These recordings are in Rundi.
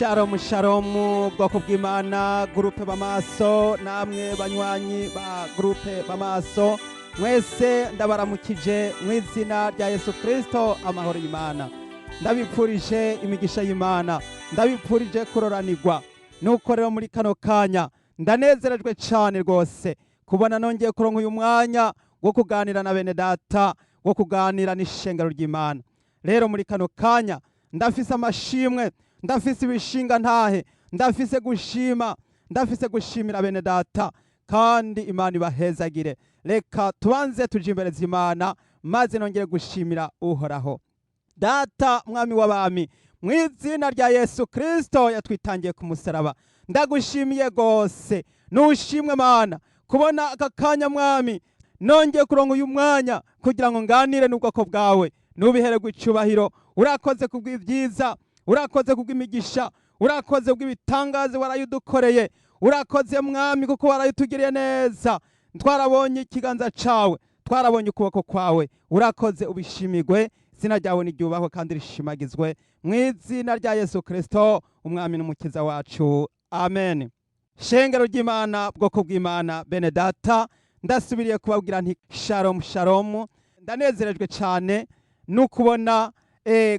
Shalom shalom, bwoko bw'Imana, groupe Bamaso, namwe banywanyi ba groupe Bamaso mwese, ndabaramukije mu izina rya Yesu Kristo. Amahoro y'Imana, ndabipfurije imigisha y'Imana, ndabipfurije kuroranirwa. Nuko rero muri kano kanya ndanezerejwe cyane rwose kubona nongeye kuronka uyu mwanya wo kuganira na bene data, wo kuganira n'ishengero ry'Imana. Rero muri kano kanya ndafise amashimwe, ndafise ibishinga ntahe, ndafise gushima, ndafise gushimira bene data, kandi Imana ibahezagire. Reka tubanze tuje imbere z'Imana, maze nongere gushimira Uhoraho Data, Mwami w'abami. Mu izina rya Yesu Kristo yatwitangiye ku musaraba, ndagushimiye rwose. Nushimwe Mana kubona aka kanya, Mwami, nongeye kuronka uyu mwanya kugira ngo nganire n'ubwoko bwawe. Nubihererwe icubahiro. Urakoze kubw'ibyiza, urakoze kubw'imigisha, urakoze kubw'ibitangaza warayudukoreye. Urakoze Mwami, kuko warayutugiriye neza. Twarabonye ikiganza cawe, twarabonye ukuboko kwawe. Urakoze, ubishimirwe. Izina ryawe niryubahwe kandi rishimagizwe mu izina rya Yesu Kristo, Umwami n'Umukiza wacu, amen. Shengero ry'Imana, bwoko bw'Imana, bene data, ndasubiriye kubabwira nti shalom shalom. Ndanezerejwe cyane nukubona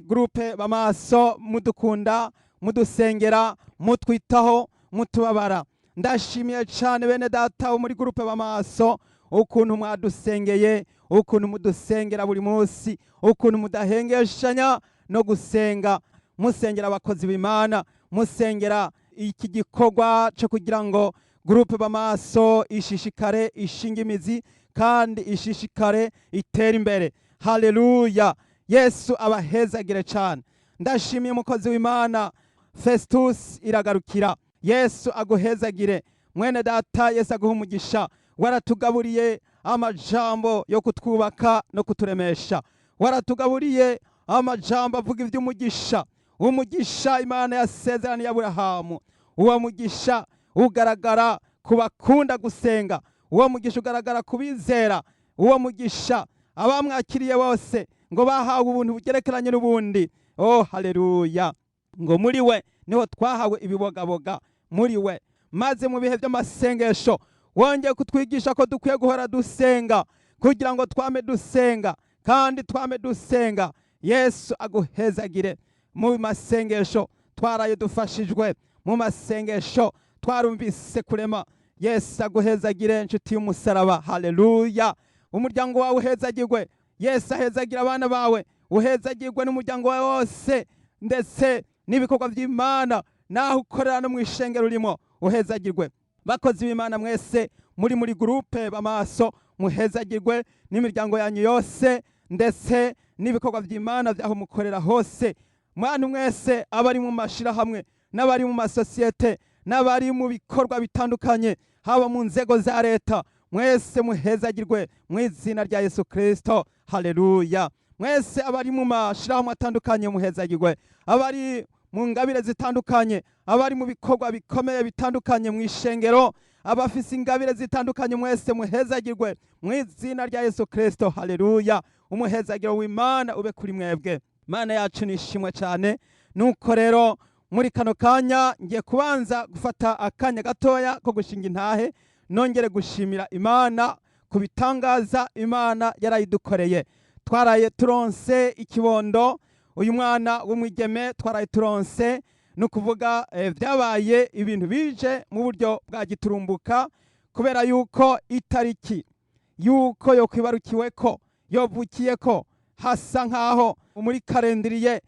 groupe Bamaso mudukunda, mudusengera, mutwitaho, mutubabara. Ndashimiye cyane bene data bo muri groupe Bamaso, ukuntu mwadusengeye, ukuntu mudusengera buri munsi, ukuntu mudahengeshanya no gusenga, musengera abakozi b'Imana, musengera iki gikorwa cyo kugira ngo groupe Bamaso ishishikare ishinga imizi kandi ishishikare itere imbere. Haleluya, Yesu abahezagire cyane. Ndashimiye umukozi w'Imana Festus Iragarukira. Yesu aguhezagire, mwene data. Yesu aguha umugisha. Waratugaburiye amajambo yo kutwubaka no kuturemesha. Waratugaburiye amajambo avuga iby'umugisha, umugisha Imana yasezeraniye Aburahamu. Uwo mugisha ugaragara ku bakunda gusenga, uwo mugisha ugaragara ku bizera, uwo mugisha abamwakiriye bose ngo bahawe ubuntu bugerekeranye n'ubundi. Oh haleluya! Ngo muri we niho twahawe ibibogaboga, muri we. Maze mu bihe by'amasengesho wongeye kutwigisha ko dukwiye guhora dusenga, kugira ngo twame dusenga kandi twame dusenga. Yesu aguhezagire. Mu masengesho twaraye dufashijwe, mu masengesho twarumvise kurema. Yesu aguhezagire, inshuti y'umusaraba. Haleluya! Umuryango wawe uhezagirwe. Yesu ahezagire abana bawe, uhezagirwe n'umuryango wawe wose, ndetse n'ibikorwa by'Imana naho ukorera no mu ishengero urimo, uhezagirwe. Bakozi b'Imana mwese muri groupe Bamaso, muhezagirwe n'imiryango yanyu yose, ndetse n'ibikorwa by'Imana by'aho mukorera hose. Mwantu mwese abari mu mashirahamwe n'abari mu masosiyete n'abari mu bikorwa bitandukanye, haba mu nzego za leta, mwese muhezagirwe mu izina rya Yesu Kristo. Haleluya! Mwese abari mu mashirahamwe atandukanye muhezagirwe, abari mu ngabire zitandukanye, abari mu bikorwa bikomeye bitandukanye mu ishengero, abafise ingabire zitandukanye, mwese muhezagirwe mu izina rya Yesu Kristo. Haleluya! Umuhezagiro w'Imana ube kuri mwebwe. Mana yacu nishimwe cyane. Nuko rero muri kano kanya ngiye kubanza gufata akanya gatoya ko gushinga intahe, nongere gushimira Imana ku bitangaza Imana yarayidukoreye. Twaraye turonse ikibondo, uyu mwana w'umwigeme twaraye turonse. Ni ukuvuga byabaye ibintu bije mu buryo bwa giturumbuka, kubera yuko itariki yuko yokwibarukiwe ko yovukiye ko hasa nkaho muri calendrier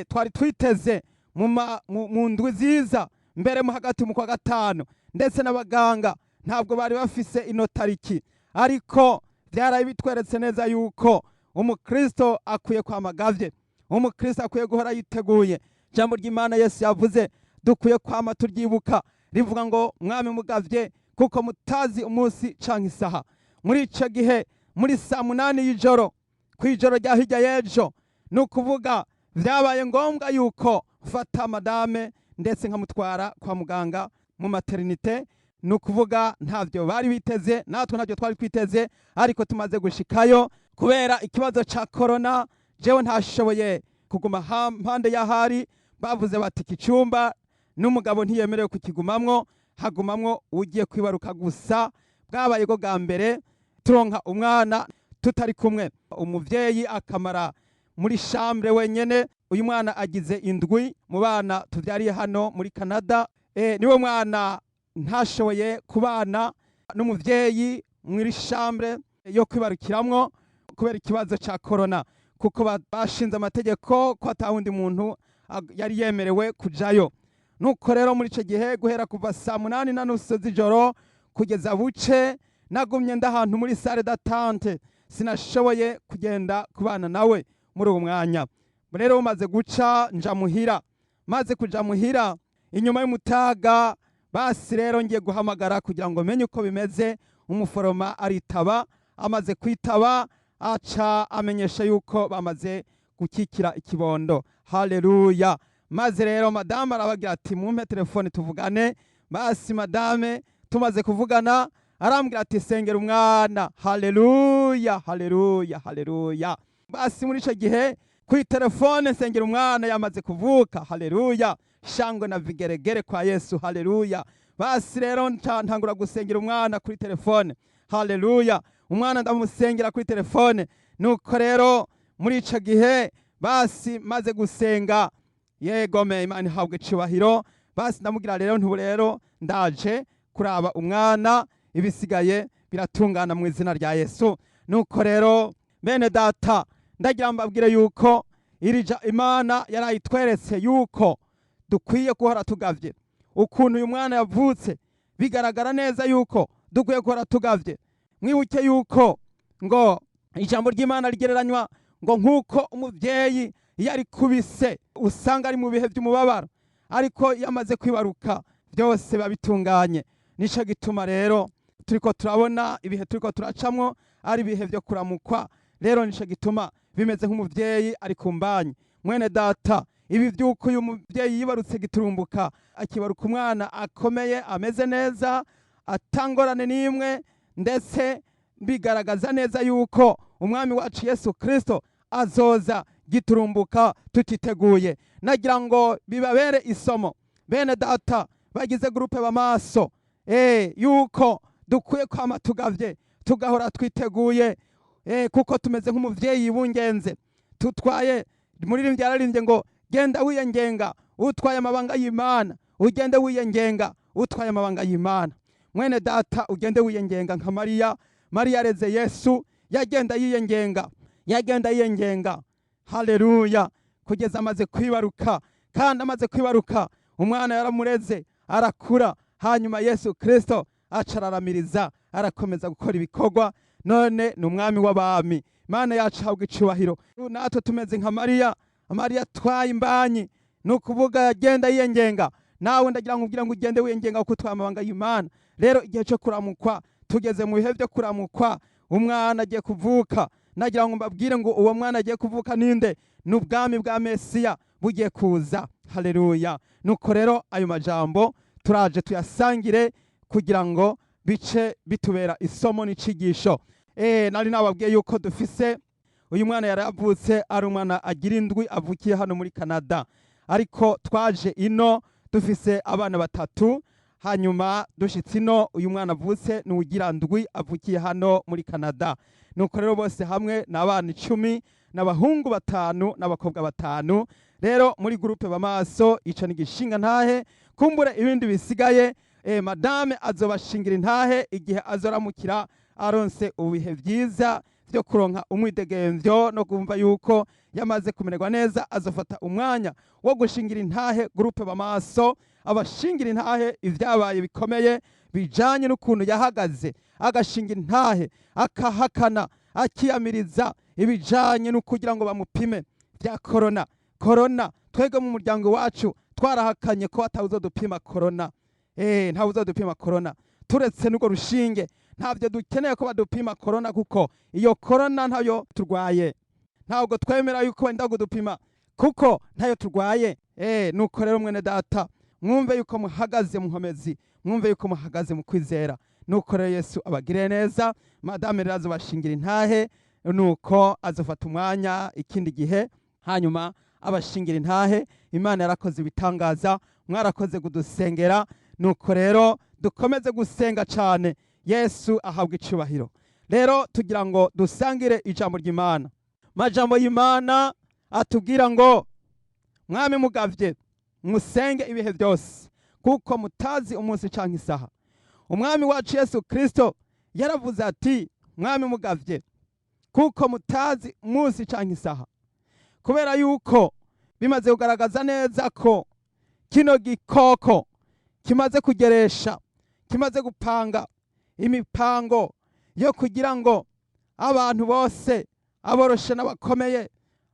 twari twiteze mu ndwi ziza mbere mu hagati mu kwa gatanu, ndetse n'abaganga ntabwo bari bafise ino tariki. Ariko byaraye bitweretse neza yuko umukristo akwiye kwamagavye, umukristo akwiye guhora yiteguye. Ijambo ry'Imana Yesu yavuze dukwiye kwama turyibuka, rivuga ngo mwami mugavye, kuko mutazi umunsi canke isaha. Muri ico gihe, muri saa 8 y'ijoro, kw'ijoro rya hirya y'ejo, ni ukuvuga vyabaye ngombwa yuko mfata madame ndetse nkamutwara kwa muganga mu maternité. Ni ukuvuga ntabyo bari biteze, natwe ntabyo twari twiteze. Ariko tumaze gushikayo, kubera ikibazo ca corona, jewe ntashoboye kuguma mpande y'ahari. Bavuze bati iki cyumba N'umugabo ntiyemerewe kukigumamwo, hagumamwo ugiye kwibaruka gusa. Bwabaye bwo bwa mbere turonka umwana tutari kumwe, umuvyeyi akamara muri chambre wenyene. Uyu mwana agize indwi mu bana tuvyariye hano muri Canada. Niwe mwana ntashoboye kubana n'umuvyeyi muri chambre yo kwibarukiramwo kubera ikibazo ca corona, kuko bashinze amategeko ko atawundi muntu yari yemerewe kujayo. Nuko rero muri ico gihe, guhera kuva saa 8:30 z'ijoro kugeza buce, nagumye ndahantu muri salle d'attente, sinashoboye kugenda kubana nawe muri uwo mwanya. Rero bumaze guca nja muhira. Maze kuja muhira inyuma y'umutaga, basi rero ngiye guhamagara kugira ngo menye uko bimeze. Umuforoma aritaba. Amaze kwitaba, aca amenyesha yuko bamaze gukikira ikibondo. Haleluya! Maze rero madame arabagira ati: "Mumpe telefone tuvugane." Basi madame tumaze kuvugana, arambwira ati: "Sengera umwana." Haleluya, haleluya, haleluya! Basi muri ico gihe kuri telefone nsengera umwana yamaze kuvuka. Haleluya! Shangwe na vigeregere kwa Yesu. Haleluya! Basi rero ntangura gusengera umwana kuri telefone. Haleluya! Umwana ndamusengera kuri telefone. Nuko rero muri ico gihe, basi maze gusenga, yegome, Imana ihabwe icubahiro. Basi ndamubwira rero ntubu rero ndaje kuraba umwana, ibisigaye biratungana mu izina rya Yesu. Nuko rero bene data, ndagira mbabwire yuko irija Imana yarayitweretse yuko dukwiye guhora tugavye. Ukuntu uyu mwana yavutse bigaragara neza yuko dukwiye guhora tugavye. Mwibuke yuko ngo ijambo ry'Imana rigereranywa ngo nk'uko umuvyeyi iyo ari kubise usanga ari mu bihe by'umubabaro, ariko iyo amaze kwibaruka byose biba bitunganye. Nico gituma rero turiko turabona ibihe turiko turacamwo ari ibihe byo kuramukwa. Rero nico gituma bimeze nk'umuvyeyi ari ku mbanyi. Mwene data, ibi by'uko uyu muvyeyi yibarutse giturumbuka, akibaruka umwana akomeye, ameze neza, atangorane n'imwe, ndetse bigaragaza neza yuko umwami wacu Yesu Kristo azoza giturumbuka tutiteguye. Nagira ngo bibabere isomo, bene data bagize groupe Bamaso, yuko dukwiye kwama tugavye, tugahora twiteguye, kuko tumeze nk'umuvyeyi bungenze tutwaye. Muririmbyi yararimbye ngo: "Genda wiyengenga utwaye amabanga y'Imana, ugende wiyengenga utwaye amabanga y'Imana." Mwene data, ugende wiyengenga nka Mariya. Mariya areze Yesu, yagenda yiyengenga, yagenda yiyengenga, haleluya, kugeza amaze kwibaruka. Kandi amaze kwibaruka, umwana yaramureze arakura. Hanyuma Yesu Kristo aca araramiriza, arakomeza gukora ibikorwa, none ni umwami w'abami. Imana yacu habwa icubahiro. Natwe tumeze nka Mariya. Mariya atwaye imbanyi, ni ukuvuga yagenda yiyengenga. Nawe ndagira ngo ubwire ngo ugende wiyengenga kuko utwaye amabanga y'Imana. Rero igihe cyo kuramukwa, tugeze mu bihe byo kuramukwa, umwana agiye kuvuka. Nagira ngo mbabwire ngo uwo mwana agiye kuvuka ninde? Ni ubwami bwa Mesiya bugiye kuza. Haleluya! Nuko rero ayo majambo turaje tuyasangire kugira ngo bice bitubera isomo n'icigisho. Nari nababwiye yuko dufise uyu mwana yaravutse ari umwana agira indwi avukiye hano muri Canada, ariko twaje ino dufise abana batatu. Hanyuma dushitse ino, uyu mwana avutse ni ugira ndwi avukiye hano muri Canada. Nuko rero bose hamwe ni abana 10, n'abahungu batanu n'abakobwa batanu. Rero muri groupe Bamaso, ico ni gishinga ntahe. Kumbure ibindi bisigaye, madame azobashingira intahe igihe azoramukira aronse ubihe vyiza vyo kuronka umwidegemvyo no kumva yuko yamaze kumererwa neza. Azofata umwanya wo gushingira intahe groupe Bamaso, abashingira intahe ivyabaye bikomeye bijanye n'ukuntu yahagaze agashinga intahe, akahakana, akiyamiriza ibijanye no kugira ngo bamupime vya corona. Corona, twebwe mu muryango wacu twarahakanye ko atawuzodupima corona. Ntawe uzodupima corona, turetse n'urwo rushinge ntabyo dukeneye ko badupima corona, kuko iyo corona ntayo turwaye. Ntabwo twemera yuko wenda kudupima kuko ntayo turwaye. Nuko rero mwene data, mwumve yuko muhagaze mu nkomezi, mwumve yuko muhagaze mu kwizera. Nuko rero Yesu abagirire neza. Madame rero azobashingira intahe, nuko azofata umwanya ikindi gihe, hanyuma Abashingira intahe, Imana yarakoze ibitangaza, mwarakoze kudusengera. Nuko rero dukomeze gusenga cyane, Yesu ahabwa icubahiro. Rero tugira ngo dusangire ijambo ry'Imana. Majambo y'Imana atubwira ngo: "Mwami mugavye, musenge ibihe byose, kuko mutazi umunsi canke isaha." Umwami wacu Yesu Kristo yaravuze ati: "Mwami mugavye, kuko mutazi umunsi canke isaha." Kubera yuko bimaze kugaragaza neza ko kino gikoko kimaze kugeresha, kimaze gupanga imipango yo kugira ngo abantu bose, aboroshe n'abakomeye,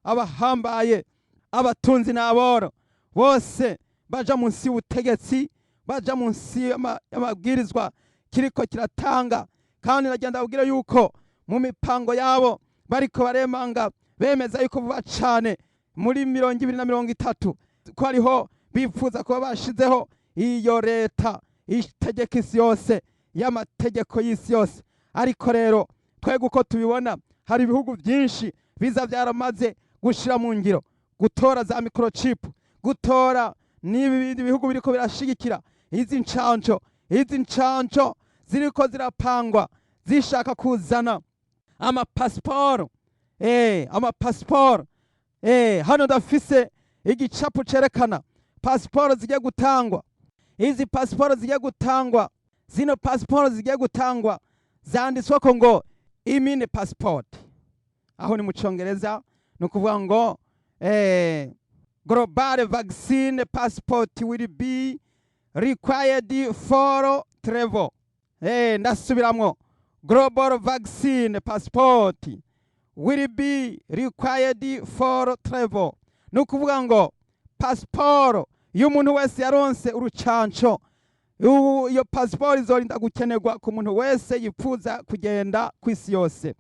abahambaye, abatunzi n'aboro, bose baja munsi y'ubutegetsi, baja munsi y'amabwirizwa kiriko kiratanga. Kandi nagenda babwira yuko mu mipango yabo bariko baremanga, bemeza yuko vuba cane muri 2030 ko ariho bifuza kuba bashizeho iyo leta itegeka isi yose, y'amategeko y'isi yose. Ariko rero twebwe uko tubibona, hari ibihugu byinshi biza byaramaze gushira mu ngiro gutora za microchip, gutora n'ibindi bihugu biriko birashigikira izi ncanco. Izi ncanco ziriko zirapangwa, zishaka kuzana amapasiporo, amapasiporo. Hano ndafise igicapu cerekana pasiporo zigiye gutangwa. Izi pasiporo zigiye gutangwa, zino pasiporo zigiye gutangwa zanditsweko ngo "immune passport". Aho ni mu Congereza, ni ukuvuga ngo "global vaccine passport will be required for travel". Ndasubiramwo: "Global vaccine passport will be required for travel". Ni ukuvuga ngo pasiporo y'umuntu wese yaronse urucanco, iyo pasiporo izorinda gukenerwa ku muntu wese yifuza kugenda ku isi yose,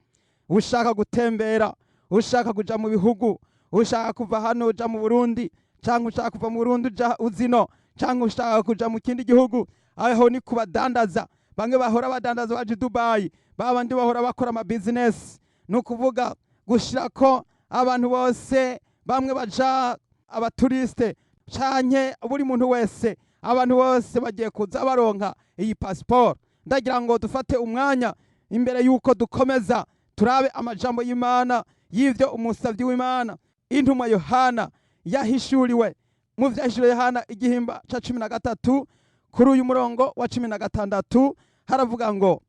ushaka gutembera, ushaka kuja mu bihugu, ushaka kuva hano uja mu Burundi, cyangwa ushaka kuva mu Burundi uja uzino, cyangwa ushaka kuja mu kindi gihugu. Aho ni kubadandaza, bamwe bahora badandaza baje i Dubayi, babandi bahora bakora amabizinesi. Ni ukuvuga gushira ko abantu bose, bamwe baja abatouriste, canke buri muntu wese, abantu bose bagiye kuza baronka iyi pasiporo. Ndagira ngo dufate umwanya imbere y'uko dukomeza, turabe amajambo y'Imana y'ivyo umusavyi w'Imana intumwa Yohana yahishuriwe mu Vyahishuriwe Yohana igihimba ca 13, kuri uyu murongo wa 16, haravuga ngo: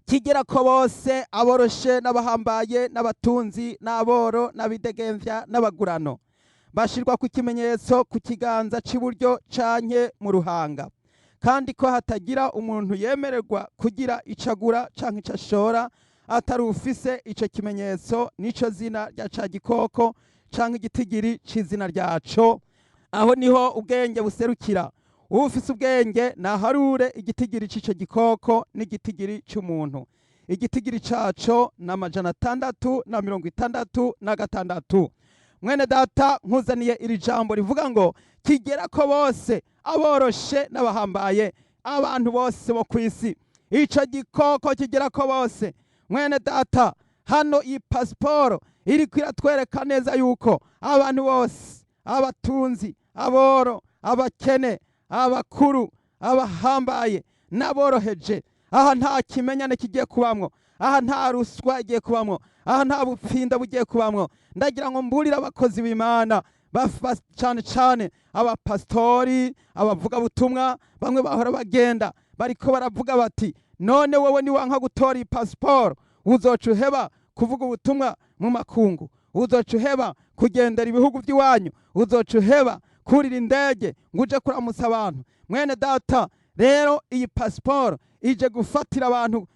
"Kigera ko bose, aboroshe n'abahambaye, n'abatunzi n'aboro, n'abidegemvya n'abagurano, bashirwa ku kimenyetso ku kiganza c'iburyo canke mu ruhanga, kandi ko hatagira umuntu yemererwa kugira ico agura canke ico ashora atari ufise ico kimenyetso, n'ico zina rya ca gikoko canke igitigiri c'izina ryaco." Aho niho ubwenge buserukira. Ufise ubwenge naharure igitigiri c'ico gikoko n'igitigiri c'umuntu. Igitigiri caco ni 666. Mwene data, nkuzaniye iri jambo rivuga ngo kigera ko bose, aboroshe n'abahambaye, abantu bose bo ku isi, ico gikoko kigera ko bose. Mwene data, hano iyi pasiporo iriko iratwereka neza yuko abantu bose, abatunzi, aboro, abakene, abakuru, abahambaye n'aboroheje, aha nta kimenyane kigiye kubamwo, aha nta ruswa igiye kubamwo, aha nta bupfinda bugiye kubamwo. Ndagira ngo mburire abakozi b'Imana, cane cane abapasitori, abavugabutumwa, bamwe bahora bagenda bariko baravuga bati: "None wowe niwanka gutora iyi pasiporo, uzoca uheba kuvuga ubutumwa mu makungu, uzoca uheba kugendera ibihugu by'iwanyu, uzoca uheba kurira indege ngo uje kuramutsa abantu?" Mwene data, rero iyi pasiporo ije gufatira abantu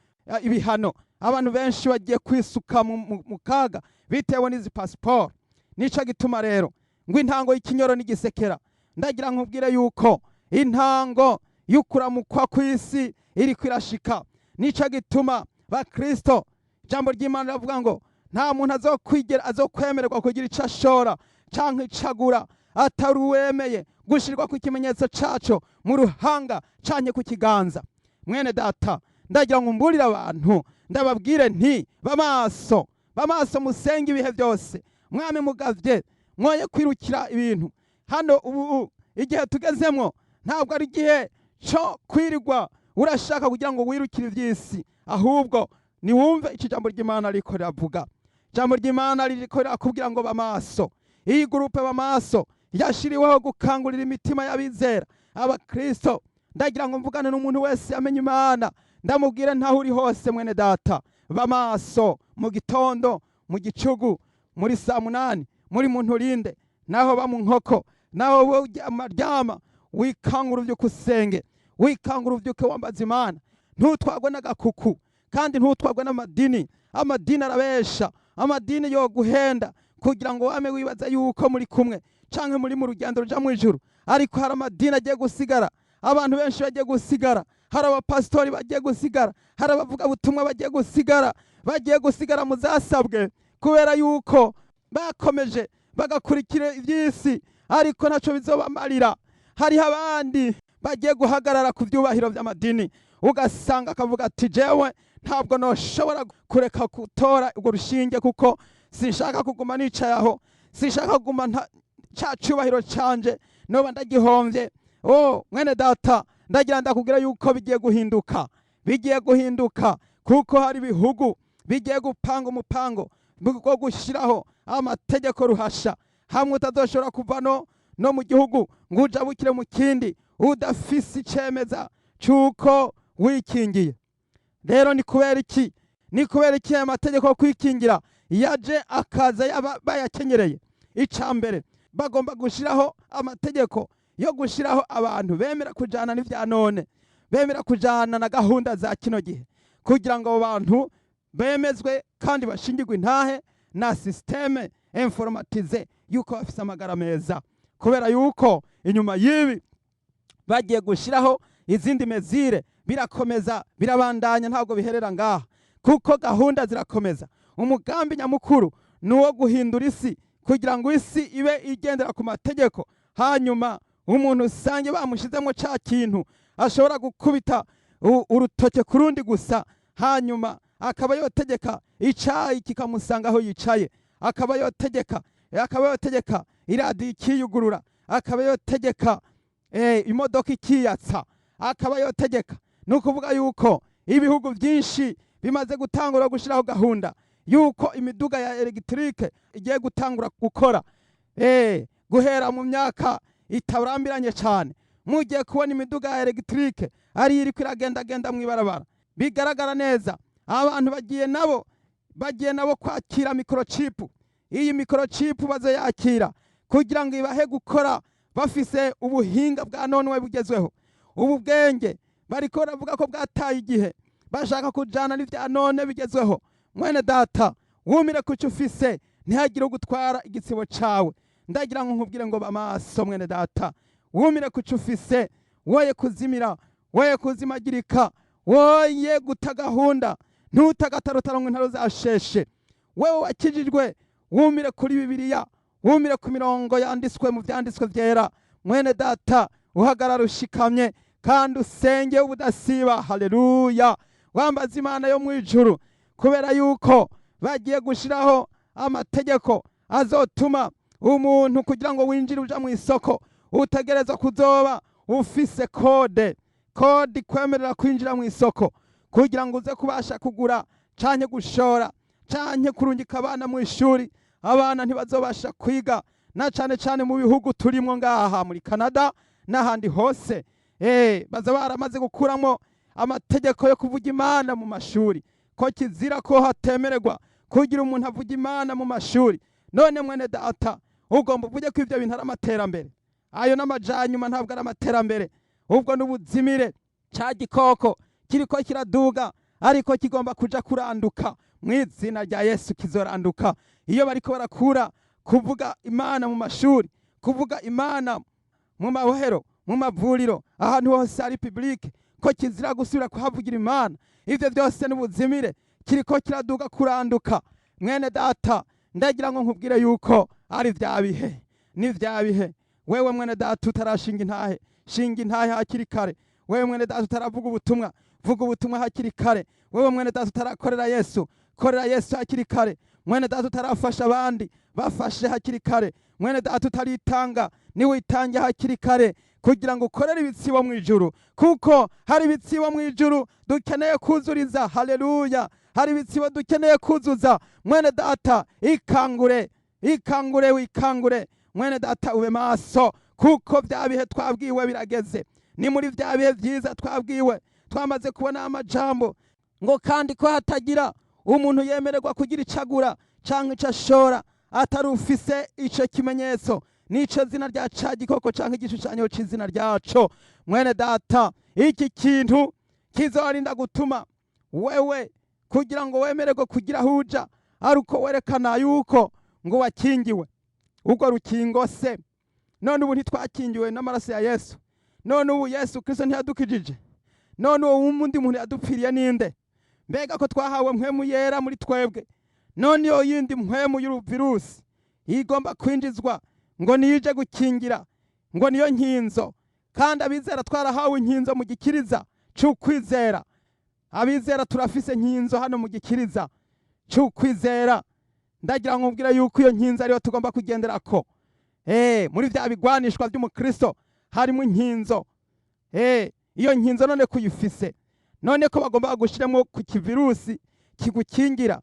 ibihano. Abantu benshi bagiye kwisuka mu kaga bitewe n'izi pasiporo. Nico gituma rero ngo intango y'ikinyoro n'igisekera. Ndagira nkubwire yuko intango y'ukuramukwa kw'isi iriko irashika. Nico gituma bakristo, ijambo ry'Imana riravuga ngo nta muntu azokwigera azokwemererwa kugira ico ashora canke ico agura atari uwemeye gushirwa ku ikimenyetso caco mu ruhanga canke ku kiganza. Mwene data, ndagira ngo mburire abantu, ndababwire nti: "Bamaso, bamaso, musenge ibihe byose, mwami mugavye, Mwoye kwirukira ibintu hano. Ubu igihe tugezemwo ntabwo ari igihe cyo kwirirwa urashaka kugira ngo wirukire iby'isi, ahubwo niwumve icyo ijambo ry'Imana riko riravuga. Ijambo ry'Imana ririko rirakubwira ngo bamaso. Iyi groupe Bamaso yashiriweho gukangurira imitima y'abizera, abakristo. Ndagira ngo mvugane n'umuntu wese amenye Imana, ndamubwire ntaho uri hose, mwene data, bamaso. Mu gitondo, mu gicugu, muri saa 8, muri muntu urinde, naho ba mu nkoko, naho ryama, wikangura uvyuke usenge, wikangura uvyuke wambaza Imana. Ntutwagwe n'agakuku kandi ntutwagwe n'amadini. Amadini arabesha, amadini yo guhenda kugira ngo wame wibaza yuko muri kumwe canke muri mu rugendo ruja mu ijuru. Ariko hari amadini agiye gusigara, abantu benshi bagiye gusigara, hari abapasitori bagiye gusigara, hari abavugabutumwa bagiye gusigara, bagiye gusigara mu zasabwe kubera yuko bakomeje bagakurikira iby'isi, ariko ntaco bizobamarira. Hariho abandi bagiye guhagarara ku byubahiro by'amadini, ugasanga akavuga ati: "Jewe ntabwo noshobora kureka gutora urwo rushinge kuko sinshaka kuguma nicaye aho, sinshaka kuguma ca cyubahiro canje noba ndagihombye." Oh, mwene data, ndagira ndakubwira yuko bigiye guhinduka, bigiye guhinduka, kuko hari ibihugu bigiye gupanga umupango bwo gushyiraho amategeko ruhasha, hamwe utazoshobora kuva no mu gihugu ngo ujabukire mu kindi udafise icemeza cy'uko wikingiye. Rero ni kubera iki? Ni kubera iki aya mategeko yo kwikingira yaje akaza bayakenyereye? Icya mbere, bagomba gushyiraho amategeko yo gushyiraho abantu bemera kujana n'ibya none, bemera kujana na gahunda za kino gihe, kugira ngo abo bantu bemezwe kandi bashingirwe intahe na système informatisé yuko bafise amagara meza. Kubera yuko inyuma y'ibi bagiye gushyiraho izindi mesures, birakomeza, birabandanya, ntabwo biherera ngaha, kuko gahunda zirakomeza. Umugambi nyamukuru ni uwo guhindura isi kugira ngo isi ibe igendera ku mategeko, hanyuma umuntu usange bamushyizemo cya kintu ashobora gukubita urutoke ku rundi gusa, hanyuma akaba yotegeka icyayi kikamusanga aho yicaye, akaba yotegeka iradiyo ikiyugurura, akaba yotegeka imodoka ikiyatsa, akaba yotegeka. Ni ukuvuga yuko ibihugu byinshi bimaze gutangura gushyiraho gahunda yuko imiduga ya électrique igiye gutangura gukora. Guhera mu myaka itarambiranye cyane, mugiye kubona imiduga ya électrique ariyo iriko iragendagenda mu ibarabara, bigaragara neza. Abantu bagiye nabo kwakira microchip. Iyi microchip bazoyakira kugira ngo ibahe gukora bafise ubuhinga bwa none bugezweho. Ubu bwenge bariko baravuga ko bwataye igihe, bashaka kujana n'ivya none bigezweho. Mwene data, wumire kuco ufise, ntihagire ugutwara igitsibo cawe. Ndagira ngo nkubwire ngo bamaso, mwene data, wumire kuco ufise, woye kuzimira, woye kuzimagirika, woye guta gahunda. Ntutagatarutara ngo intaro zasheshe. Wewe wakijijwe, wumire kuri Bibiliya, wumire ku mirongo yanditswe mu vyanditswe vyera. Mwene data, uhagarara ushikamye kandi usenge ubudasiba. Haleluya! Wambaza Imana yo mu ijuru, kubera yuko bagiye gushiraho amategeko azotuma umuntu, kugira ngo winjire uja mu isoko, utegerezwa kuzoba ufise code, code ikwemerera kwinjira mu isoko, kugira ngo uze kubasha kugura canke gushora canke kurungika abana mu ishuri. Abana ntibazobasha kwiga, na cane cane mu bihugu turimwo ngaha muri Canada n'ahandi hose. Baza baramaze gukuramo amategeko yo kuvuga Imana mu mashuri, ko kizira, ko hatemererwa kugira umuntu avuga Imana mu mashuri. None mwene data, ugomba uvuge ko ibyo bintu ari amaterambere? Ayo n'amajanyuma, ntabwo ari amaterambere, ubwo n'ubuzimire. Ca gikoko kiriko kiraduga, ariko kigomba kuja kuranduka. Mu izina rya Yesu kizoranduka. Iyo bariko barakura kuvuga Imana mu mashuri, kuvuga Imana mu mabohero, mu mavuriro, ahantu hose hari public, ko kizira gusubira kuhavugira Imana, ivyo byose n'ubuzimire. Kiriko kiraduga kuranduka. Mwene data, ndagira ngo nkubwire yuko ari vya bihe, ni vya bihe. Wewe mwene data utarashinga intahe, shinga intahe hakiri kare. Wewe mwene data utaravuga ubutumwa, vuga ubutumwa hakiri kare. Wewe mwene data utarakorera Yesu, korera Yesu hakiri kare. Mwene data utarafasha abandi, bafashe hakiri kare. Mwene data utaritanga, niwitange hakiri kare kugira ngo ukorere ibitsibo mu ijuru, kuko hari ibitsibo mu ijuru dukeneye kuzuriza. Haleluya! Hari ibitsibo dukeneye kuzuza. Mwene data, ikangure, ikangure, wikangure. Mwene data, ube maso, kuko bya bihe twabwiwe birageze. Ni muri bya bihe byiza twabwiwe. Twamaze kubona amajambo ngo kandi ko hatagira umuntu yemererwa kugira icagura canke ico ashora atari ufise ico kimenyetso n'ico zina rya ca gikoko canke igishushanyo c'izina ryaco. Mwene data, iki kintu kizorinda gutuma wewe kugira ngo wemererwe kugira aho uja ari uko werekana yuko ngo wakingiwe urwo rukingo. Se none ubu ntitwakingiwe n'amaraso ya Yesu? None ubu Yesu Kristo ntiyadukijije? None uwo wundi muntu yadupfiriye ninde? Mbega ko twahawe mpwemu yera muri twebwe, none iyo yindi mpwemu y'uruvirusi igomba kwinjizwa ngo niyije gukingira, ngo niyo nkinzo, kandi abizera twarahawe inkinzo mu gikiriza c'ukwizera? Abizera turafise nkinzo hano mu gikiriza c'ukwizera. Ndagira ngo mbwire yuko iyo nkinzo ariyo tugomba kugenderako. Muri vya bigwanishwa vy'umukristo harimo inkinzo. Iyo nkinzo none kuyifise, none ko bagomba gushiramo ku kivirusi kigukingira,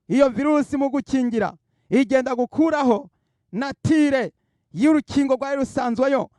iyo virusi mu gukingira igenda gukuraho nature y'urukingo rwari rusanzweyo.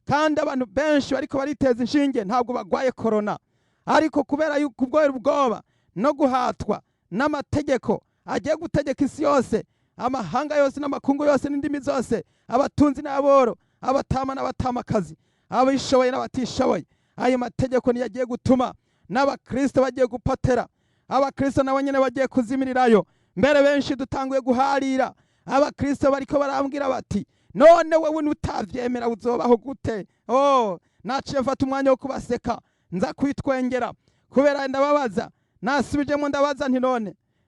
Kandi abantu benshi bariko bariteza inshinge ntabwo bagwaye korona, ariko kubera yuko ubwoba, ubwoba no guhatwa n'amategeko agiye gutegeka isi yose, amahanga yose n'amakungu yose n'indimi zose, abatunzi n'aboro, abatama n'abatamakazi, abishoboye n'abatishoboye, ayo mategeko niyo agiye gutuma n'abakristo bagiye gupotera. Abakristo nabo nyene bagiye kuzimirirayo. Mbere benshi dutanguye guharira. Abakristo bariko barambwira bati: "None wewe nutavyemera uzobaho gute?" Oh, naciye mfata umwanya wo kubaseka, nza kwitwengera, kubera ndababaza, nasubijemo ndabaza nti: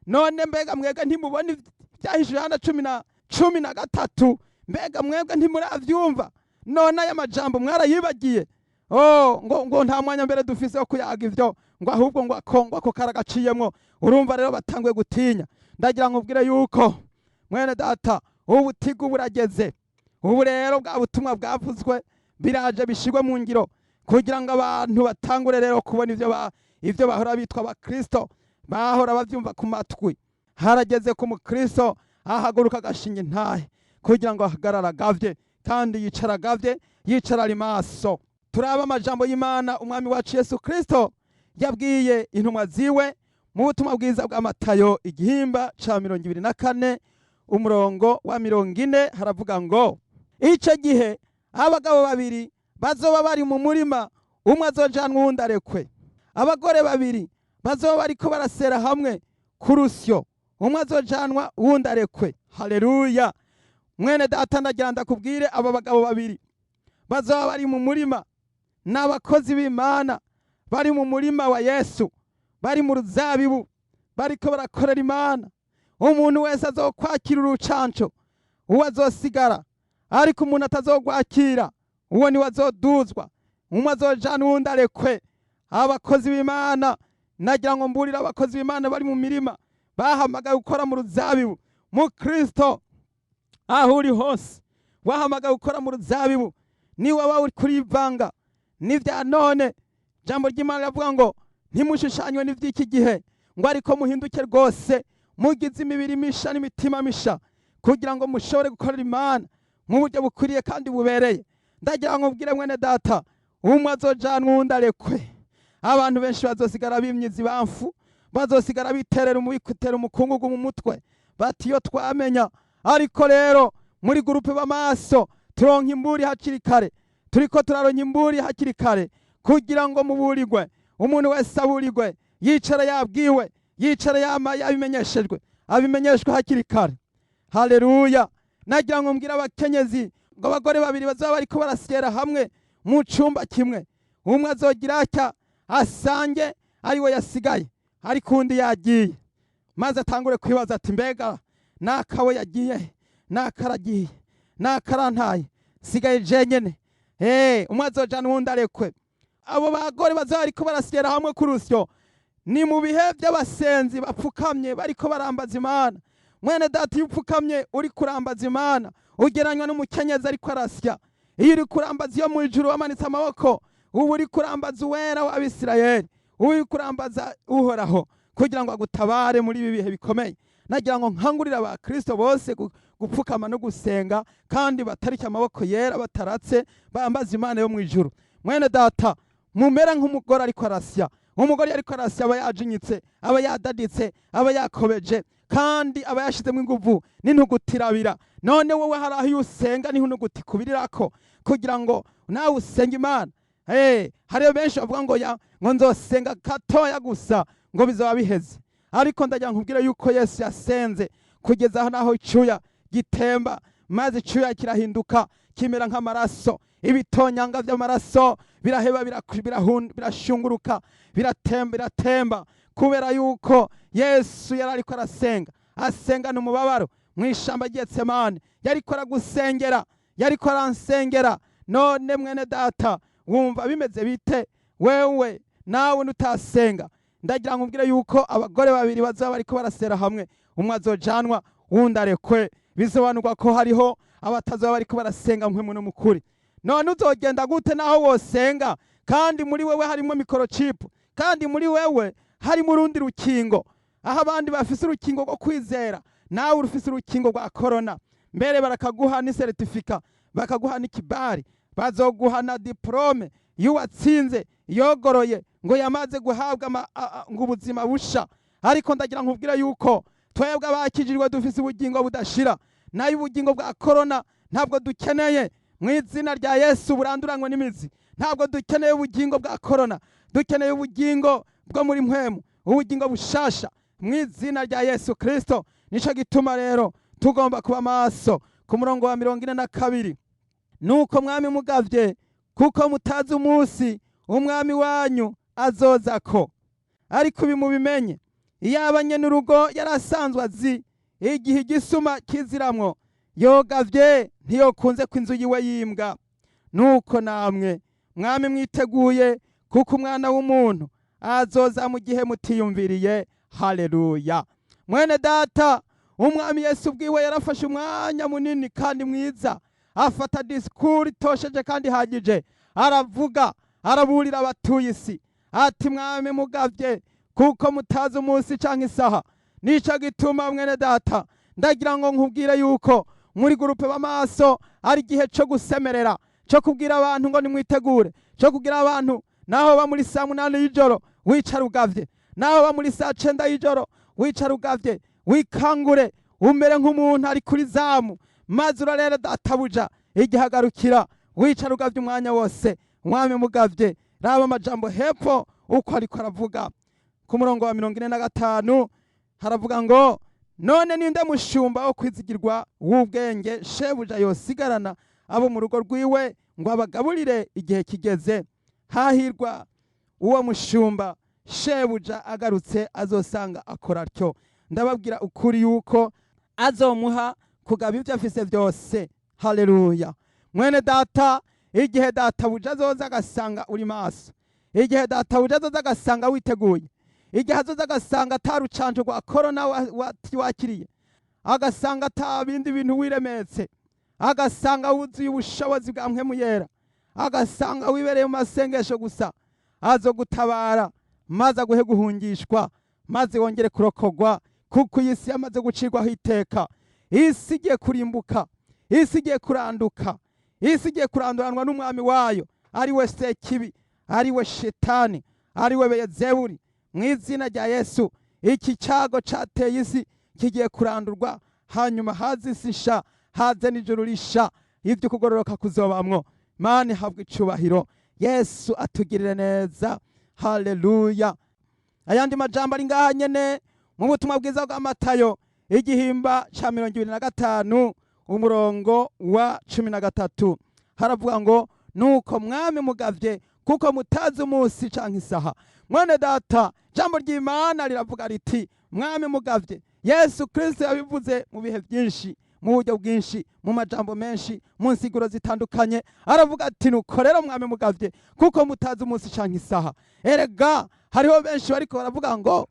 None mbega mwebwe ntimubona ivyahishije Yohana 13? Mbega mwebwe ntimuravyumva? None aya majambo mwarayibagiye?" Oh, ngo nta mwanya mbere dufise wo kuyaga ivyo, ngo ahubwo ngo ako karagaciyemwo. Urumva rero batanguye gutinya. Ndagira ngo ubwire yuko, mwene data, ubutigu burageze. Ubu rero bwa butumwa bwavuzwe biraje bishirwe mu ngiro, kugira ngo abantu batangure rero kubona ivyo bahora bitwa abakristo bahora bavyumva ku matwi. Harageze ku mukristo ahaguruka agashinga intahe kugira ngo ahagarare agavye, kandi yicara agavye, yicara ari maso. Turaba amajambo y'Imana umwami wacu Yesu Kristo yabwiye intumwa ziwe mu butumwa bwiza bwa Matayo, igihimba ca 24, umurongo wa 40. Haravuga ngo: "Ico gihe abagabo babiri bazoba bari mu murima, umwe azojanwa uwundi arekwe. Abagore babiri bazoba bariko barasera hamwe ku rusyo, umwe azojanwa uwundi arekwe." Haleluya! Mwene data, ndagira ndakubwire, aba bagabo babiri bazoba bari mu murima ni abakozi b'Imana bari mu murima wa Yesu, bari mu ruzabibu, bariko barakorera Imana. Umuntu wese azokwakira urucanco, uwo azosigara, ariko umuntu atazogwakira, uwo niwe azoduzwa. Umwe azojana uwundi arekwe. Abakozi b'Imana, nagira ngo mburire abakozi b'Imana bari mu mirima, bahamagaye gukora mu ruzabibu. Mu Kristo, aho uri hose, wahamagaye gukora mu ruzabibu, niba waba uri kurivanga n'ibya none, ijambo ry'Imana riravuga ngo: "Ntimushushanywe n'iby'iki gihe," ngo ariko muhinduke rwose, mugize imibiri misha n'imitima misha, kugira ngo mushobore gukorera Imana mu buryo bukwiriye kandi bubereye. Ndagira ngo mbwire mwene data, umwe azojanwa uwundi arekwe. Abantu benshi bazosigara bimyiza ibamfu, bazosigara biterera umubitera umukungugu mu mutwe, bati: "Iyo twamenya." Ariko rero muri groupe b'amaso turonka imburi hakiri kare. Turiko turaronka imburi hakiri kare kugira ngo muburirwe, umuntu wese aburirwe, yicara yabwiwe, yicara yama yabimenyeshejwe, abimenyeshwe hakiri kare. Haleluya! Nagira ngo mbwire abakenyezi ngo abagore babiri bazaba bariko barasyera hamwe mu cumba kimwe, umwe azogira atya asange ari we yasigaye, ariko undi yagiye, maze atangure kwibaza ati: "Mbega nakawe yagiye, nakaragiye, nakarantaye, sigaye jenyene?" Umwe azojana uwundi arekwe. Abo bagore bazaba bariko barasyera hamwe ku rusyo ni mu bihe by'abasenzi bapfukamye bariko barambaza Imana. Mwene data, iyo upfukamye uri kurambaza Imana, Ugereranywa n'umukenyezi ariko arasya. Iyo uri kurambaza iyo mu ijuru wamanitse amaboko, uba uri kurambaza Uwera w'Abisirayeli, uba uri kurambaza Uhoraho kugira ngo agutabare muri ibi bihe bikomeye. Nagira ngo nkangurire abakristo bose gupfukama no gusenga, kandi batarike amaboko yera bataratse, bambaza Imana yo mu ijuru. Mwene data, mumera nk'umugore ariko arasya. Umugore ariko arasya aba yajinyitse, aba yadaditse, aba yakobeje, kandi aba yashizemo inguvu n'intugutirabira. None wowe hari aho iyo usenga niho intuguti ikubirirako kugira ngo nawe usenge Imana? Hey, hariyo benshi bavuga ngo ya ngo nzosenga gatoya gusa ngo bizaba biheze, ariko ndagira nkubwire yuko Yesu yasenze kugeza aho naho icuya gitemba, maze icuya kirahinduka kimera nk'amaraso. Ibitonyanga by'amaraso biraheba, birashunguruka, biratemba, biratemba, kubera yuko Yesu yari ariko arasenga, asengana umubabaro mu ishamba ry'Getsemane. Yariko aragusengera, yariko aransengera. None mwene data, wumva bimeze bite wewe nawe nutasenga? Ndagira ngo nkubwire yuko abagore babiri bazaba bariko barasera hamwe, umwe azojanwa, wundi arekwe. Bisobanurwa ko hariho abatazoba bariko barasenga mpwemu no mukuri. None uzogenda gute naho wosenga kandi muri wewe harimo microchip, kandi muri wewe harimo urundi rukingo? Aho abandi bafise urukingo rwo kwizera, nawe urufise urukingo rwa corona. Mbere barakaguha n'icertificat, bakaguha n'ikibari, bazoguha na diplôme y'uwatsinze yogoroye ngo yamaze guhabwa ngo ubuzima busha. Ariko ndagira nkubwire yuko twebwe abakijijwe dufise ubugingo budashira, nayo ubugingo bwa corona ntabwo dukeneye. Mu izina rya Yesu buranduranywe n'imizi. Ntabwo dukeneye ubugingo bwa corona, dukeneye ubugingo bwo muri mpwemu, ubugingo bushasha mu izina rya Yesu Kristo. Nico gituma rero tugomba kuba maso. Ku murongo wa 42: "Nuko mwami mugavye, kuko mutazi umunsi umwami wanyu azozako. Ariko ibi mubimenye, iyaba nyene urugo yari asanzwe azi igihe igisuma kiziramwo, yogavye ntiyokunze ko inzu yiwe yimbwa. Nuko namwe mwami mwiteguye, kuko Umwana w'umuntu azoza mu gihe mutiyumviriye." Haleluya! Mwene data, Umwami Yesu ubwiwe yarafashe umwanya munini kandi mwiza, afata disikuru itosheje kandi ihagije, aravuga, araburira abatuye isi ati: "Mwami mugavye, kuko mutazi umunsi canke isaha." Nico gituma, mwene data, ndagira ngo nkubwire yuko muri groupe b'amaso ari igihe co gusemerera, co kubwira abantu ngo nimwitegure, co kubwira abantu naho ba muri saa 8 y'ijoro wicara ugavye, naho ba muri saa 9 y'ijoro wicara ugavye, wikangure, umere nk'umuntu ari kuri zamu, maze urarere databuja igihagarukira. Wicara ugavye umwanya wose, mwami mugavye. Raba amajambo hepfo uko ariko aravuga. Ku murongo wa 45 haravuga ngo: "None ninde mushumba wo kwizigirwa w'ubwenge, shebuja yosigarana abo mu rugo rwiwe ngo abagaburire igihe kigeze? Hahirwa uwo mushumba shebuja agarutse azosanga akora atyo. Ndababwira ukuri yuko azomuha kugaba ibyo afise byose." Haleluya! Mwene data, igihe databuja azoza agasanga uri maso, igihe databuja azoza agasanga witeguye, igihe azoza agasanga ata rucanco rwa korona wakiriye, agasanga ata bindi bintu wiremetse, agasanga wuzuye ubushobozi bwa Mpwemu Yera, agasanga wibereye mu masengesho gusa, azogutabara maze aguhe guhungishwa, maze wongere kurokogwa, kuko iyi si yamaze gucirwaho iteka. Isi igiye kurimbuka, isi igiye kuranduka, isi igiye kuranduranwa n'umwami wayo, ari we Sekibi, ari we Shetani, ari we Beyezebuli. Mu izina rya Yesu, iki cyago cateye isi kigiye kurandurwa, hanyuma haze isi nsha, haze n'ijuru risha, ibyo kugororoka kuzobamwo. Mana ihabwa icubahiro, Yesu atugirire neza. Haleluya! Ayandi majambo ari ngaha nyene mu butumwa bwiza bwa Matayo, igihimba ca 25, umurongo wa 13, haravuga ngo: "Nuko mwami mugavye, kuko mutazi umunsi canke isaha." Mwene data, jambo ry'Imana riravuga riti: "Mwami mugavye." Yesu Kristo yabivuze mu bihe byinshi, mu buryo bwinshi, mu majambo menshi, mu nsiguro zitandukanye. Aravuga ati: "Nuko rero mwami mugavye, kuko mutazi umunsi canke isaha." Erega hariho benshi bariko baravuga ngo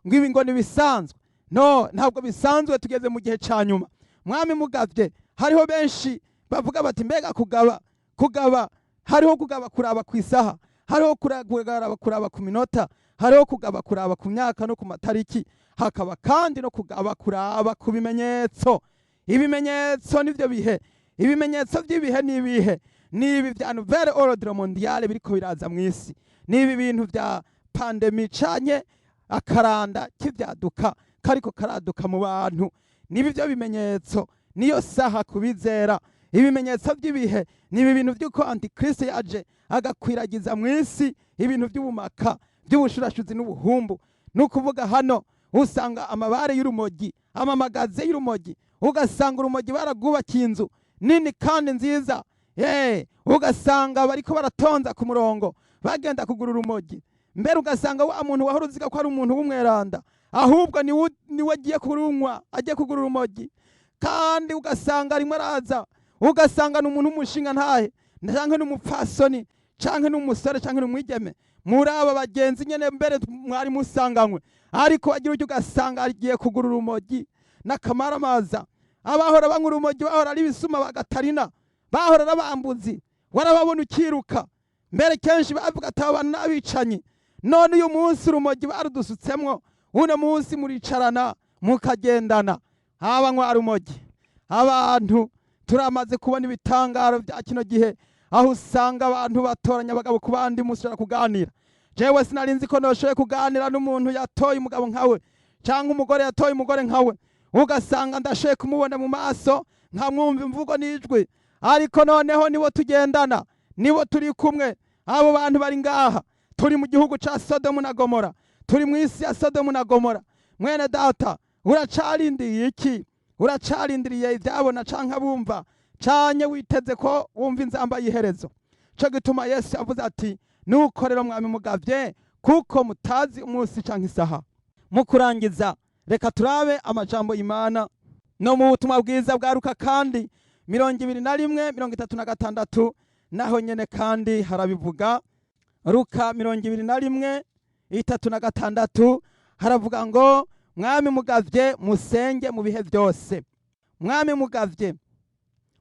ibi ngo nibisanzwe. No, ntabwo bisanzwe, tugeze mu gihe ca nyuma. Mwami mugavye. Hariho benshi bavuga bati: "Mbega kugaba?" Kugaba, hariho kugaba kuraba ku isaha, hariho kugaba kuraba ku minota, hariho kugaba kuraba ku myaka no ku matariki, hakaba kandi no kugaba kuraba ku bimenyetso. Ibimenyetso nivyo bihe. Ibimenyetso by'ibihe ni ibihe? Ni ibi vya nouvelle ordre mondiale biriko biraza mw'isi, ni ibi bintu vya pandémie canke akaranda k'ivyaduka kariko karaduka mu bantu. Nibi byo bimenyetso, niyo saha kubizera. Ibimenyetso by'ibihe ni ibi bintu by'uko Antikristo yaje agakwiragiza mu isi ibintu by'ubumaka, by'ubushurashuzi n'ubuhumbu. Ni ukuvuga hano usanga amabare y'urumogi, amamagaze y'urumogi, ugasanga urumogi baragwubakiye inzu nini kandi nziza. Ugasanga bariko baratonza ku murongo bagenda kugura urumogi. Mbere ugasanga wa muntu wahora uziga ko ari umuntu w'umweranda, ahubwo niwe agiye kurunywa, agiye kugura urumogi. Kandi ugasanga arimo araza, ugasanga ni umuntu w'umushinga ntahe, canke n'umupfasoni, canke n'umusore, canke n'umwigeme muri aba bagenzi nyene mbere mwari musanganywe, ariko agira ujya ugasanga agiye kugura urumogi n'akamaramaza. Abahora banywa urumogi bahora ari ibisuma bagatarina, bahora ari abambuzi, warababona ukiruka. Mbere kenshi bavuga ati: "Aba bantu n'abicanyi." None uyu munsi urumogi barudusutsemwo, uno munsi muricarana mukagendana abanywa rumogi. Abantu turamaze kubona ibitangaro bya kino gihe, aho usanga abantu batoranya abagabo ku bandi, mushobora kuganira. Jewe sinari nzi ko noshoboye kuganira n'umuntu yatoye umugabo nkawe, cyangwa umugore yatoye umugore nkawe, ugasanga ndashoboye kumubona mu maso, nkamwumva imvugo n'ijwi. Ariko noneho nibo tugendana, nibo turi kumwe. Abo bantu bari ngaha. Turi mu gihugu ca Sodomu na Gomora, turi mu isi ya Sodomu na Gomora. Mwene data, uracarindiriye iki? Uracarindiriye ibyabona canke abumva, canye witeze ko wumva inzamba y'iherezo? Co gituma Yesu yavuze ati: "Nuko rero mwami mugavye, kuko mutazi umunsi canke isaha." Mu kurangiza, reka turabe amajambo y'Imana no mu butumwa bwiza bwa Luka kandi 21:36. Naho nyene kandi harabivuga. Luka 21:36 haravuga ngo: "Mwami mugavye, musenge mu bihe byose." Mwami mugavye,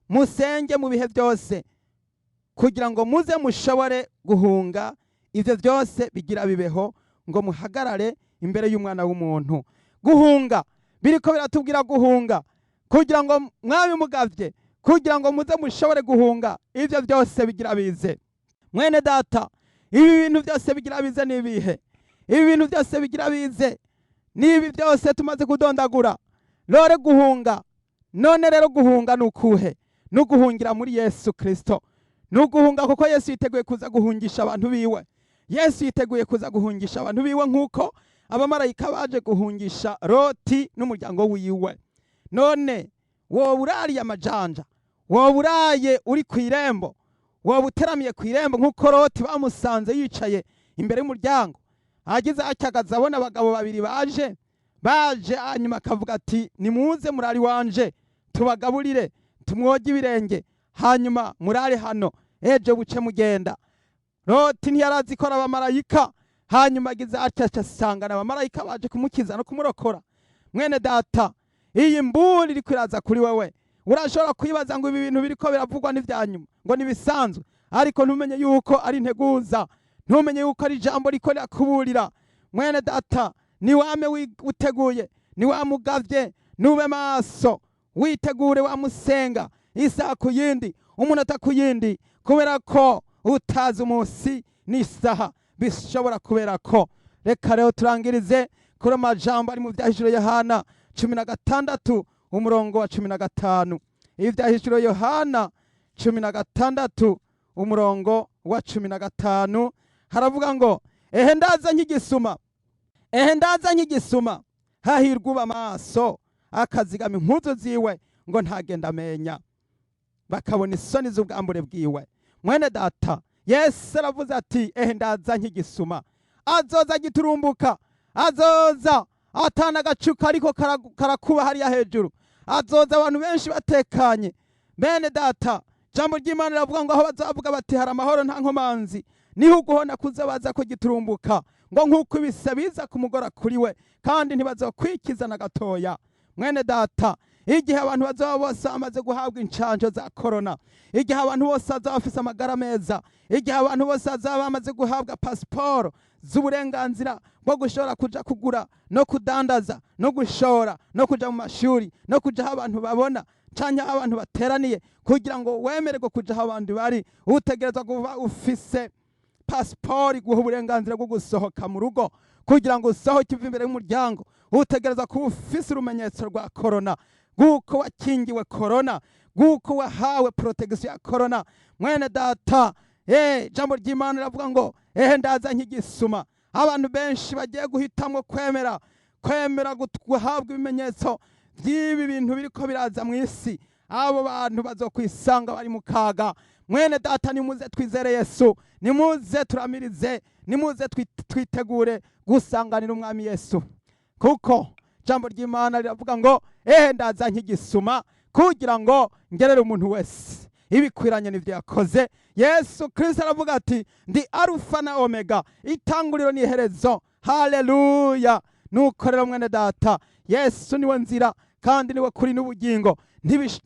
musenge mu bihe byose, kugira ngo muze mushobore guhunga ivyo byose bigira bibeho, ngo muhagarare imbere y'Umwana w'umuntu. Guhunga, biriko biratubwira guhunga, kugira ngo mwami mugavye, kugira ngo muze mushobore guhunga ivyo byose bigira bize. Mwene data, ibi bintu byose bigira bize ni ibihe? Ibi bintu byose bigira bize ni ibi byose tumaze kudondagura. Rore guhunga, none rero guhunga ni ukuhe? Ni uguhungira muri Yesu Kristo. Ni uguhunga kuko Yesu yiteguye kuza guhungisha abantu biwe. Yesu yiteguye kuza guhungisha abantu biwe nk'uko abamarayika baje guhungisha Loti n'umuryango wiwe. None wowe urariye amajanja, wowe uraye uri ku irembo, wowe uteramiye ku irembo nk'uko Loti bamusanze yicaye imbere y'umuryango, agize acyagaza abona abagabo babiri baje, hanyuma akavuga ati: "Nimuze murari wanje, tubagaburire, tumwoge ibirenge, hanyuma murare hano, ejo buce mugenda." Loti ntiyarazi ko ari abamarayika. Hanyuma agize atya asangana abamarayika baje kumukiza no kumurokora. Mwene data, iyi mburi iri kwiraza kuri wewe, urashobora kwibaza ngo ibi bintu biriko biravugwa n'ivya nyuma, ngo nibisanzwe, ariko ntumenye yuko ari integuza, ntumenye yuko ari ijambo riko rirakuburira. Mwene data, ni wame uteguye, ni wamugavye, nube maso, witegure, wamusenga isaha ku yindi, umunota ku yindi, kubera ko utazi umunsi n'isaha bishobora kubera ko. Reka rero turangirize kuri amajambo ari mu Vyahishuro Yohana 16, umurongo wa 15. Ivyahishuro Yohana 16, umurongo wa 15 haravuga ngo: "Ehe ndaza nk'igisuma, ehe ndaza nk'igisuma. Hahirwa uba maso, akazigama impuzu ziwe, ngo ntagenda amenya, bakabona isoni z'ubwambure bwiwe." Mwene data, Yesu aravuze ati: "Ehe ndaza nk'igisuma." Azoza giturumbuka, azoza atana agacuka ariko karakuba hariya hejuru, azoza abantu benshi batekanye. Bene data, jambo ry'Imana riravuga ngo aho bazavuga bati: "Hari amahoro, nta nkomanzi," niho uguhona kuza baza ko giturumbuka, ngo nk'uko ibise biza kumugora kuri we, kandi ntibazokwikiza na gatoya. Mwene data. Igihe abantu bazaba bose bamaze guhabwa incanco za korona, igihe abantu bose bazaba bafise amagara meza, igihe abantu bose bazaba bamaze guhabwa pasiporo z'uburenganzira bwo gushobora kuja kugura no kudandaza no gushora no kuja mu mashuri no kuja aho abantu babona canke aho abantu bateraniye, kugira ngo wemererwe kuja aho abandi bari, utegerezwa kuba ufise pasiporo iguha uburenganzira bwo gusohoka mu rugo. Kugira ngo usohoke uve imbere y'umuryango, utegereza kuba ufise urumenyetso rwa korona, rw'uko wakingiwe korona, rw'uko wahawe protection ya korona. Mwene data, ijambo ry'Imana riravuga ngo: "Ehe, ndaza nk'igisuma." Abantu benshi bagiye guhitamwo kwemera guhabwa ibimenyetso by'ibi bintu biriko biraza mu isi, abo bantu bazokwisanga bari mu kaga. Mwene data, nimuze twizere Yesu, nimuze turamirize, nimuze twitegure gusanganira Umwami Yesu, kuko ijambo ry'Imana riravuga ngo: "Ehe, ndaza nk'igisuma kugira ngo ngerere umuntu wese ibikwiranye n'ibyo yakoze." Yesu Kristo aravuga ati: "Ndi Arufa na Omega, itanguriro n'iherezo." Haleluya! Nuko rero, mwene data, Yesu niwe nzira kandi niwe kuri n'ubugingo.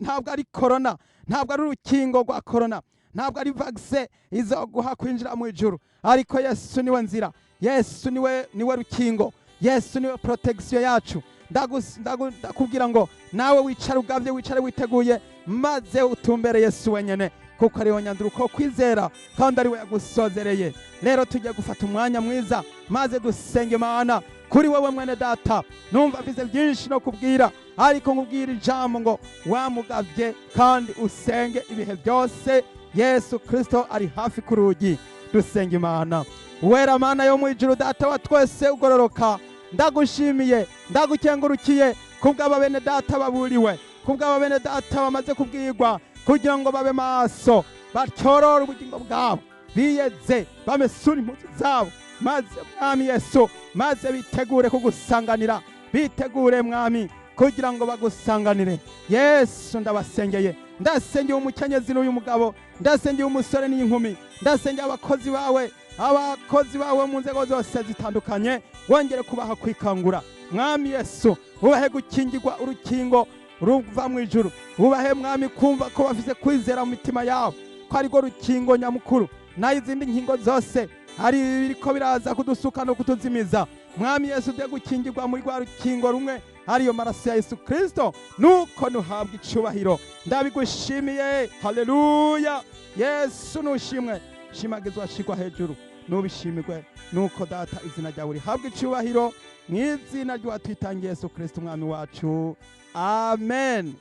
Ntabwo ari korona, ntabwo ari urukingo rwa korona, ntabwo ari vaccin izoguha kwinjira mu ijuru, ariko Yesu niwe nzira, Yesu niwe rukingo, Yesu niwe protection yacu. Ndakubwira ngo nawe wicare ugavye, wicare witeguye, maze utumbere Yesu wenyene, kuko ariwe nyanduruko kwizera kandi ariwe yagusozereye. Rero tugiye gufata umwanya mwiza maze dusenge Imana kuri wewe, mwene data. Numva mfise byinshi no kubwira, ariko nkubwira ijambo ngo wamugavye kandi usenge ibihe byose. Yesu Kristo ari hafi ku rugi. Dusenga Imana. Wera Mana yo mu ijuru, Data wa twese ugororoka, ndagushimiye, ndagukengurukiye kubw'aba bene data baburiwe, kubw'aba bene data bamaze kubwirwa kugira ngo babe maso, batyorore ubugingo bwabo, biyeze, bamesure impuzu zabo, maze Mwami Yesu, maze bitegure kugusanganira, bitegure Mwami kugira ngo bagusanganire. Yesu, ndabasengeye, ndasengeye umukenyezi n'uyu mugabo, ndasengeye umusore n'inkumi, ndasengeye abakozi bawe, abakozi bawe mu nzego zose zitandukanye. Wongere kubaha kwikangura, Mwami Yesu, ubahe gukingirwa urukingo ruva mu ijuru, ubahe, Mwami, kumva ko bafise kwizera mu mitima yabo ko arirwo rukingo nyamukuru, nayo izindi nkingo zose ari biriko biraza kudusuka no kutuzimiza. Mwami Yesu, ude gukingirwa muri rwa rukingo rumwe, ariyo maraso ya Yesu Kristo. Nuko nuhabwa icubahiro, ndabigushimiye. Haleluya! Yesu nushimwe, shimagizwa, shigwa hejuru, nubishimirwe. Nuko Data, izina ryawe rihabwa icubahiro, mu izina ry'uwatwitangiye Yesu Kristo Umwami wacu, amen.